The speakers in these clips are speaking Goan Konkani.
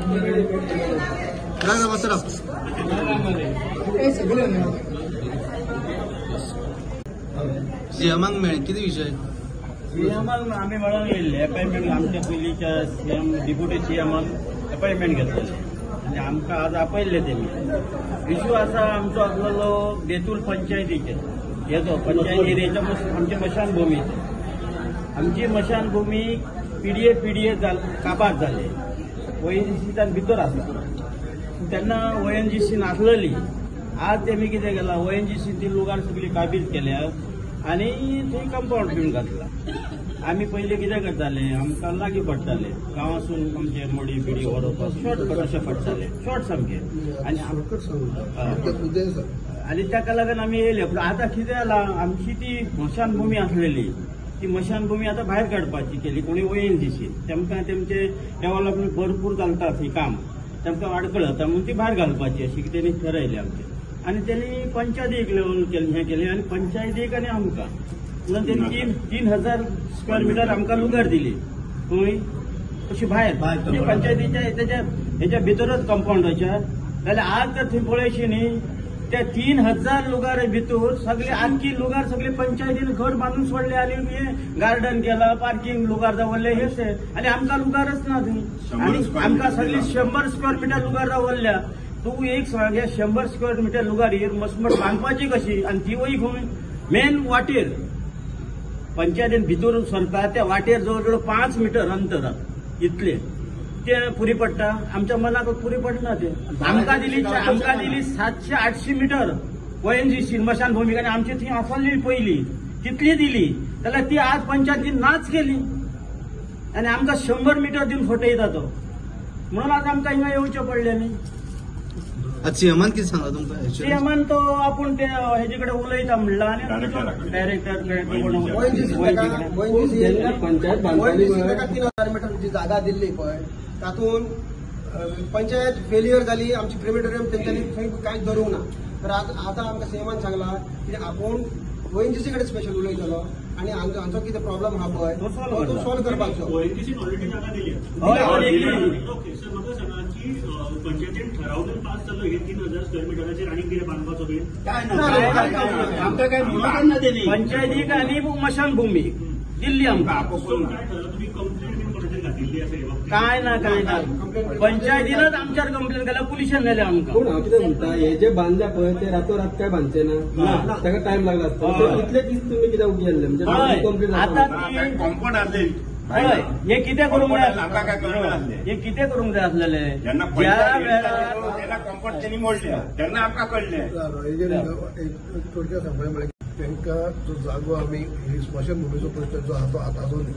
सीएमाक मेळ्ळें कितें विशय? सीएमाक आमी मेळोन येयल्ले अपॉयंटमेंट आमच्या पयलींच्या सीएम डिप्युटी सीएमान अपॉयंटमेंट घेतलेले आनी आमकां आज आपयल्ले तेमी. इशू आसा आमचो आसलेलो बेतूल पंचायतीचेर, हेजो पंचायत एरियेच्या आमच्या मशानभुमीचेर. आमची मशानभुमी पीडीए काबार जाले, ओएनजीसीच्यान भितर आसा. तेन्ना ओएनजीसी नासलेली, आज तेमी कितें केलां ओएनजीसी ती लुगार सगळी काबीज केल्या आनी थंय कंपावंड बीन घातला. आमी पयलीं कितें करताले, आमकां लागीं पडटाले गांवांसून आमचे मडी बिडी व्हरोवपाक शॉर्टकट अशें पडटाले, शॉर्ट सामकें. आनी ताका लागून आमी येयले. पूण आतां कितें जालां, आमची ती मशानभुमी आसलेली ती मशानभुमी आतां भायर काडपाची केली कोणी ओएनजीसी. तेमकां तेमचे डेव्हलपमेंट भरपूर चलता थंय काम, तेमकां आडखळ जाता म्हणून ती भायर घालपाची अशी तेणी ठरयलें आमचें. आनी तेणी पंचायतीक लेवल केलें हें केलें आनी पंचायतीक आनी आमकां म्हणून तेणी 3,000 स्क्वेअर मिटर आमकां लुगार दिली खंय अशी भायर पंचायतीच्या तेच्या हेच्या भितरच कंपावंडाच्या. जाल्यार आज जर थंय पळयशी न्ही त्या 3,000 लुगार भितर सगळे आख्खी लुगार सगळे पंचायतीन घर बांदून सोडले आनी हे गार्डन केला, पार्किंग लुगार दवरले हे, आनी आमकां लुगारच ना थंय. आनी आमकां सगळी 100 स्क्वेअर मिटर लुगार दवरल्या. तूं एक सांग, ह्या 100 स्क्वेअर मिटर लुगार मसमट बांदपाची कशी? आनी तिवूय खंय मेन वाटेर पंचायतीन भितर सरता त्या वाटेर जवळ जवळ 5 मिटर अंतर इतले ते पुरी पडटा. आमच्या मनाक पुरी पडना ते. आमकां दिली 700-800 मिटर ओएनजीसी स्मशानभूमी आनी आमची थंय आसली पयली तितली दिली, जाल्यार ती आज पंचायतीन नाच केली आनी आमकां 100 मिटर दिवन फटयता तो. म्हणून आज आमकां हिंगा येवचें पडलें न्ही. सीएमान कितें सांगला तुमकां? सीएमान तो आपूण ते हेजे कडेन उलयता म्हणला आनी डायरेक्टर पंचायत 3,000 मिटर जी जागा दिल्ली पळय तातूंत पंचायत फेलियर जाली, आमची क्रिमिटोरियम तेंच्यांनी थंय कांयच धरूंक ना. तर आतां आमकां सीएमान सांगला की आपूण ओएनजीसी कडेन स्पेशल उलयतलो आनी हांचो कितें प्रॉब्लम आहा पळय तो सॉल्व करपाचो. ओएनजीसीन ऑलरेडी जागा दिली. ओके सर, म्हाका सांगा की पंचायतीन ठराव बीन पास जालो हे 3,000 स्क्वेअर मिटराचेर आनी कितें बांदपाचो बीन? आमकां काय म्हणून दिली पंचायतीक आनी मशानभूमी दिल्ली आमकां. तुमी कंप्लेन बीन कोणाचेर घातिल्ली आसा? काय ना, काय ना, पंचायतीनच आमच्यार कंप्लेन केल्या, पुलिशेन जालें आमकां. पूण हांव कितें म्हणटा, हे जे बांदल्या पळय ते रातोरात काय बांदचे ना, ताका टायम लागला आसता. इतले दीस तुमी कित्याक उगी आसले? म्हणजे आतां कंपाउंड आसले हय, हे कितें करूंक जाय, हे कितें करूंक जाय आसलेले ज्या वेळार कंपाउंड तेणी मोडले तेन्ना आमकां कळ्ळें. थोडक्यात सांगपाचें म्हळ्यार तांकां जो जागो आमी स्मशानभुमीचो प्रश्न जो आहा तो आतांचो न्ही,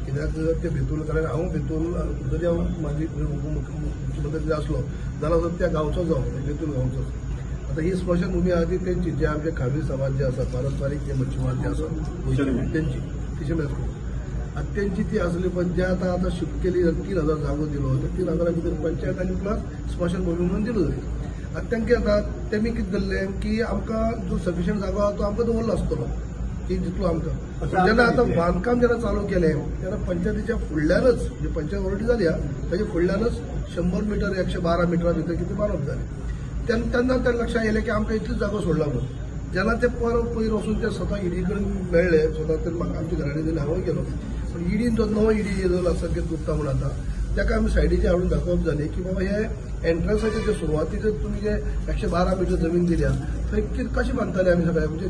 कित्याक ते बेतूल, कारण हांव बेतूल जरी हांव म्हाजी मुख्यमंत्री आसलो जाल्यार सुद्दां त्या गांवचो जावं, बेतूल गांवचो. आतां ही स्मशानभूमी आहा ती तेंची, जे आमचे खारवी समाज जे आसा, पारंपारीक जे मच्छीमार जे आसा तेंची फिशरमॅन्स ग्रूप, आतां तेंची ती आसली. पण जे आतां आतां शिफ्ट केली 3,000 जागो दिलो, त्या 3,000 भितर पंचायत आनी प्लस स्मशानभूमी म्हणून दिलो जाय. आतां तांकां आतां तेमी कितें जाल्लें की आमकां जो सफिशियंट जागो आहा तो आमकां दवरलो आसतलो की जितलो आमकां. जेन्ना आतां बांदकाम जेन्ना चालू केलें तेन्ना पंचायतीच्या फुडल्यानच, म्हणजे पंचायत ऑलरेडी जाली आहा ताच्या फुडल्यानच 100 मिटर 112 मिटरा भितर कितें बांदप जालें. तेन्ना त्या लक्षात येयलें की आमकां इतली जागो सोडला म्हणून. जेन्ना ते परत पयर वचून ते स्वता ईडी कडेन मेळ्ळे, स्वता ते म्हाका आमच्या घरांनी दिले, हांवूय गेलो. पूण ईडीन जो नवो ईडी येयलो संकेत गुप्ता म्हूण आतां ताका आमी सायडीचे हाडून दाखोवप जालें की बाबा हे एंट्रन्साचे जे सुरवातीचे तुमी जे 112 मिटर जमीन दिल्या थंय कशें बांदताले आमी सगळे, म्हणजे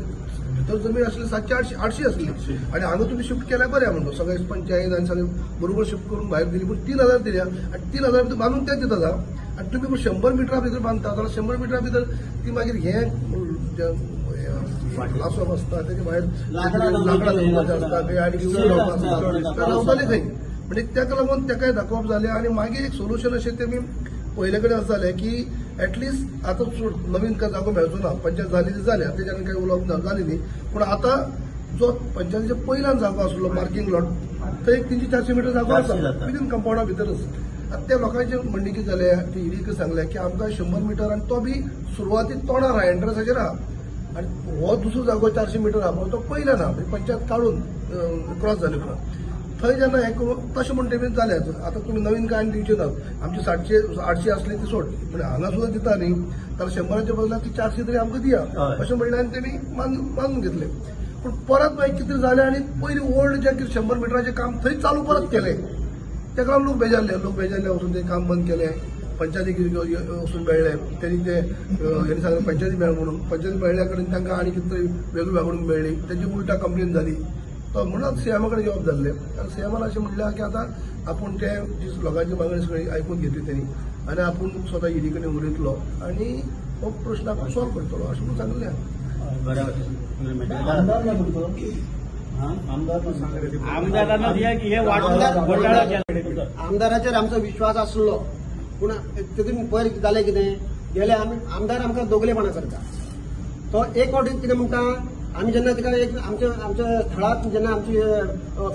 भितर जमीन आसली 700-800 आसली आनी हांगा तुमी शिफ्ट केल्यार बरें म्हणटा सगळे पंचायत आनी सगळे बरोबर शिफ्ट करून भायर दिली, पूण 3,000 दिल्या आनी 3,000 भितर बांदून तेच दिता जा. आनी तुमी 100 मिटरा भितर बांदता जाल्यार 100 मिटरा भितर ती मागीर हें लासप आसता, तेजे भायर लांकडां दवरपाचें आसता, आनी रावताले खंय. म्हणजे ताका लागून ताकाय दाखोवप जालें. आनी मागीर एक सोल्युशन अशें तेमी पयले कडेन अशें जालें की एटलिस्ट आतां सोड नवीन काय जागो मेळचो ना, पंचायत जाली ती जाली, आतां तेज्यान कांय उलोवप ना जाली न्ही. पूण आतां जो पंचायतीच्या पयल्यान जागो आसलो पार्किंग लॉट, थंय एक 300-400 मिटर जागो आसा विदीन कंपावंडा भितरच. आतां त्या लोकांचें म्हणणें कितें जालें, ते ईडीक सांगलें की आमकां 100 मिटर आनी तो बी सुरवातीक तोंडार आहा, एंट्रन्साचेर आहा, आनी हो दुसरो जागो 400 मिटर आहा पळय तो पयल्यान आहा, म्हणजे पंचायत काडून क्रॉस जाले उपरांत. थंय जेन्ना हें करून तशें म्हण तेमी जालें. आतां तुमी नवीन कांय दिवचे नात, आमची 700-800 आसली ती सोड, पूण हांगा सुद्दां दिता न्ही जाल्यार 100च्या बदला ती 400 तरी आमकां दिया अशें म्हणलें आनी तेमी मानून घेतलें. पूण परत मागीर कितें जालें आनी पयलीं ओल्ड जें कितें 100 मिटराचें काम थंय चालू परत केलें. तेका लागून लोक बेजारले, लोक बेजारले वचून तें काम बंद केलें. पंचायतीक वचून मेळ्ळे, तेणी ते हेणी सांगलें पंचायती मेळ म्हणून, पंचायती मेळ्ळ्या कडेन तांकां आनी कितें तरी वेगळी वागणूक मेळ्ळी, तेजी उल्टा कंप्लेन जाली. तो म्हणून सीएमा कडेन जबाब जाल्ले आनी सीएमान अशें म्हणलें की आतां आपूण ते जी लोकांची मागणी सगळी आयकून घेतली तेणी आनी आपूण स्वता ईडी कडेन उलयतलो आनी हो प्रश्न आपूण सॉल्व करतलो अशें म्हणून सांगलें. आमदाराचेर आमचो विश्वास आसलो, पूण तितून पयर जालें कितें गेले आमी आमदार आमकां दोगलेपणां करता. तो एक फावटी कितें म्हणटा, आमी जेन्ना ताका एक आमच्या आमच्या थळांत जेन्ना आमचे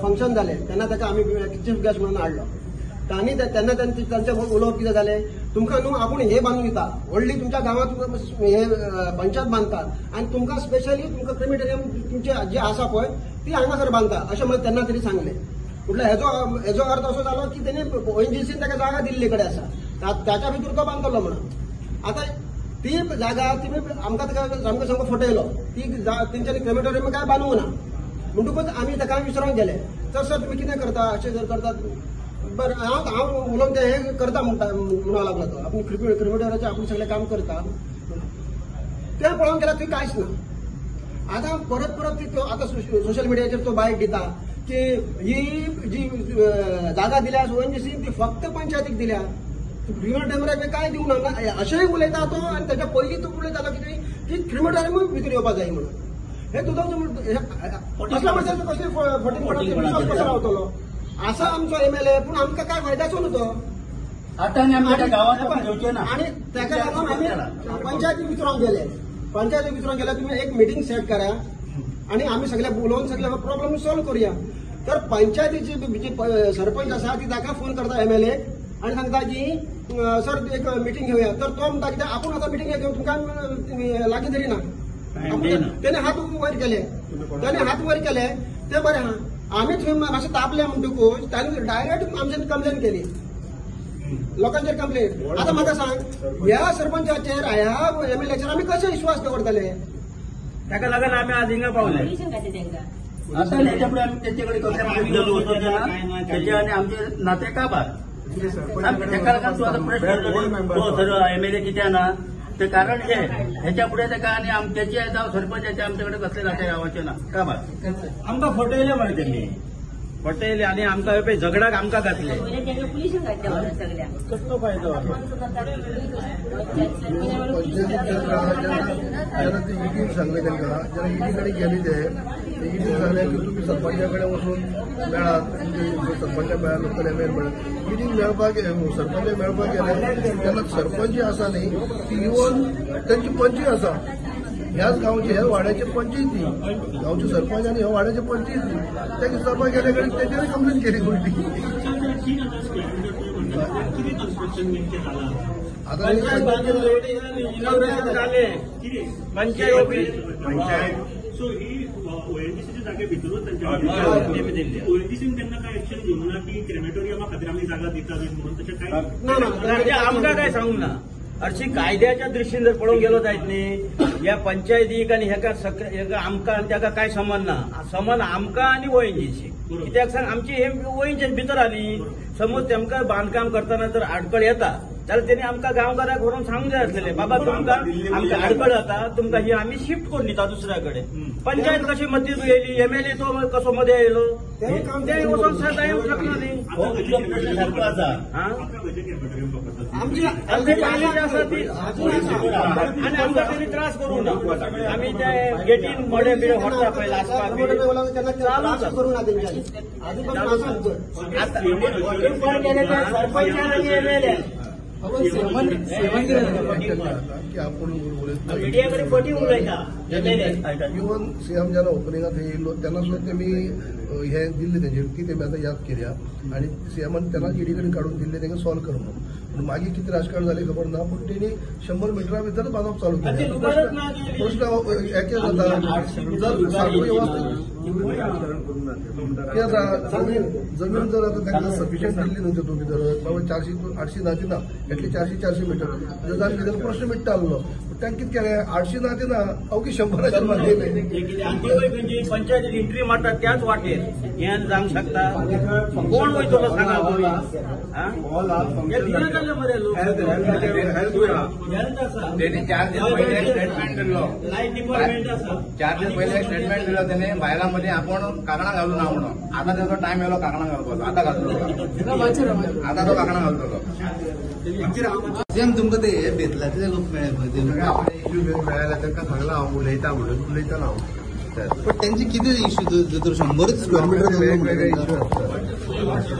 फंक्शन जालें तेन्ना ताका आमी चीफ गेस्ट म्हणून हाडलो. तांणी तेन्ना तांचें उलोवप कितें जालें, तुमकां न्हू आपूण हे बांदून दिता, व्हडली तुमच्या गांवांत हे पंचायत बांदतात आनी तुमकां स्पेशली तुमकां क्रिमिटेरियम तुमचे जे आसा पळय ती हांगासर बांदता अशें म्हणून तेन्ना तरी सांगलें. म्हटल्यार हेजो अर्थ असो जालो की तेणी ओएनजीसीन ताका जागा दिल्ली कडेन आसा ताच्या भितर तो बांदतलो म्हणून. आतां ती जागा तिमी आमकां ताका सामको सामको फटयलो, ती तेंच्यांनी क्रिमेटोरियम काय बांदूंक ना म्हणटकूच आमी ताका विसरोंक गेले. तर सर तुमी कितें करता अशें जर करतात बरें, हांव उलोवन ते हें करता म्हणटा म्हणूंक लागलो तो आपूण क्रिमेटोरियमाचें आपूण सगळें काम करता तें पळोवंक गेल्यार थंय कांयच ना. आतां परत परत ती आतां सोशल मिडियाचेर तो बायट दिता की ही जी जागा दिल्या ओएनजीसीन ती फक्त पंचायतीक दिल्या, क्रिमिटोरियमाक काय दिवंक ना अशेंय उलयता तो. आनी ताच्या पयलीं तो उलयतालो कितें की क्रिमिटोरियमूय भितर येवपाक जाय म्हणून. हे तुजो असल्या मनशाचो कसले फटींगपणाचो विश्वास कसो रावतलो? आसा आमचो एमएलए पूण आमकां काय फायद्याचो न्हू तो. आतां आनी ताका लागून आमी पंचायती विचारूंक गेले, पंचायती विचारूंक गेले तुमी एक मिटींग सेट करा आनी आमी सगळे उलोवन सगळे प्रॉब्लम सॉल्व करुया. तर पंचायतीची जी सरपंच आसा ती ताका फोन करता एमएलए आनी सांगता की सर एक मिटींग घेवया. तर तो म्हणटा कितें आपूण आतां मिटींग घेवन तुमकां लागीं धरिना. तेणे हात वयर केले, तेणे हात वयर केले ते बरें आहा. आमी थंय मातशें तापले म्हणटकूच तांणी डायरेक्ट आमचेर कंप्लेन केली, लोकांचेर कंप्लेन. आतां म्हाका सांग ह्या सरपंचाचेर ह्या एमएलएचेर आमी कशें विश्वास दवरतले? ताका लागून आमी आज हिंगा पावले. आतां हेच्या फुडें आमी तेंचे कडेन कसलें तेचे आनी आमचे नाते काबार. ताका लागून तूं आतां प्रश्न तो सर एमएलए कित्याक ना ते कारण हे हेच्या फुडें ताका आनी तेचे जावं सरपंचाचे आमचे कडेन कसले नाते रावचे ना काबार. आमकां फटयले मरे तेणी, फटयले आनी आमकां पळय झगडाक आमकां घातले. कसलो फायदो? जेन्ना ते ईडीन सांगलें तांकां, जेन्ना ईडी कडेन गेली ते ईडीन सांगलें की तुमी सरपंचा कडेन वचून मेळात, तुमचे सरपंचा मेळा, लोकल एमएलए मेळा. ईडीन मेळपाक सरपंचा मेळपाक गेले तेन्ना सरपंच जी आसा न्ही ती इवन तेंची पंचय आसा, ह्याच गांवची ह्या वाड्याची पंचय ती, गांवचे सरपंच आनी ह्या वाड्याची पंचय ती. त्या विचारपाक गेल्या कडेन तेचेर कंप्लेन केली उलटी. आतां पंचायत ऑफीस सो ही ओएनजीसीच्या जागे भितरूच त्यांच्या ओएनजीसीन त्यांना काय ऍक्शन घेवंक ना की क्रेमेटोरियमा खातीर आमी जागा दिता म्हणून तशें काय आमकां काय सांगूंक ना. हरशी कायद्याच्या दृश्टीन जर पळोवंक गेलो जायत न्ही ह्या पंचायतीक आनी हेका हेका आमकां आनी ताका कांय संबंद ना. संबंद आमकां आनी ओएनजीसी. कित्याक सांग आमची हे ओएनजी भितर आली समज तेमकां बांदकाम करतना जर आडखळ येता जाल्यार तेणी आमकां गांवकाराक व्हरून सांगूंक जाय आसलेलें, बाबा तुमकां आमकां आडखळ जाता, तुमकां ही आमी शिफ्ट करून दिता दुसऱ्या कडेन. पंचायत कशी मदीं येयली, एमएलए तो कसो मदें येयलो ते वचोन येवंक शकना न्ही. आसा ती आनी आमकां तेणी त्रास करूं ना. आमी ते गेटीन मडें बिडें व्हरता पळय लासपाक करूं ना तेंच्यांनी. इवन सीएम जेन्ना ओपनिंगाक थंय येयलो तेन्ना सुद्दां तेमी हें दिल्लें तेंचेर ती तेमी आतां याद केल्या आनी सीएमान तेन्ना ईडी कडेन काडून दिल्लें तेंकां सॉल्व कर म्हणून. पूण मागीर कितें राजकारण जालें खबर ना, पूण तेणी 100 मिटरा भितर बांदप चालू केलें. प्रश्न एके जाता जर साकूय वस्त जमीन जर आता तांकां सफिशियंट दिल्ली न्हू तुमी जर बाबा 400 800 ना दिना एटलीस्ट 400 400 मिटर जाल्यार कितें प्रश्न मिट्टा आहलो. तांकां कितें केलें 800 ना दिना अवघी 100 मारलें. पंचायत एंट्री मारता त्याच वाटेर हें जावंक शकता. कोण वयतलो सांगा तुमी? मरे लोक चार दीस पयले स्टेटमेंट दिल्लो, लायट डिपार्टमेंट आसा. 4 दीस पयले स्टेटमेंट दिलो तेणे बायलां मदीं आपूण कांकणां घालूं ना म्हणून. आतां तेजो टायम येयलो कांकणां घालपाचो, आतां घालतलो, आतां तो कांकणां घालतलो. सीएम तुमकां ते हे बेतलातले लोक मेळ्ळे पळय, इश्यू मेळ्ळे तांकां सांगलां हांव उलयता म्हणून, उलयतालो हांव. पण त्यांचे किती इश्यू जर 100 स्क्वेअर मिटर वेगवेगळे इश्यू आसतात.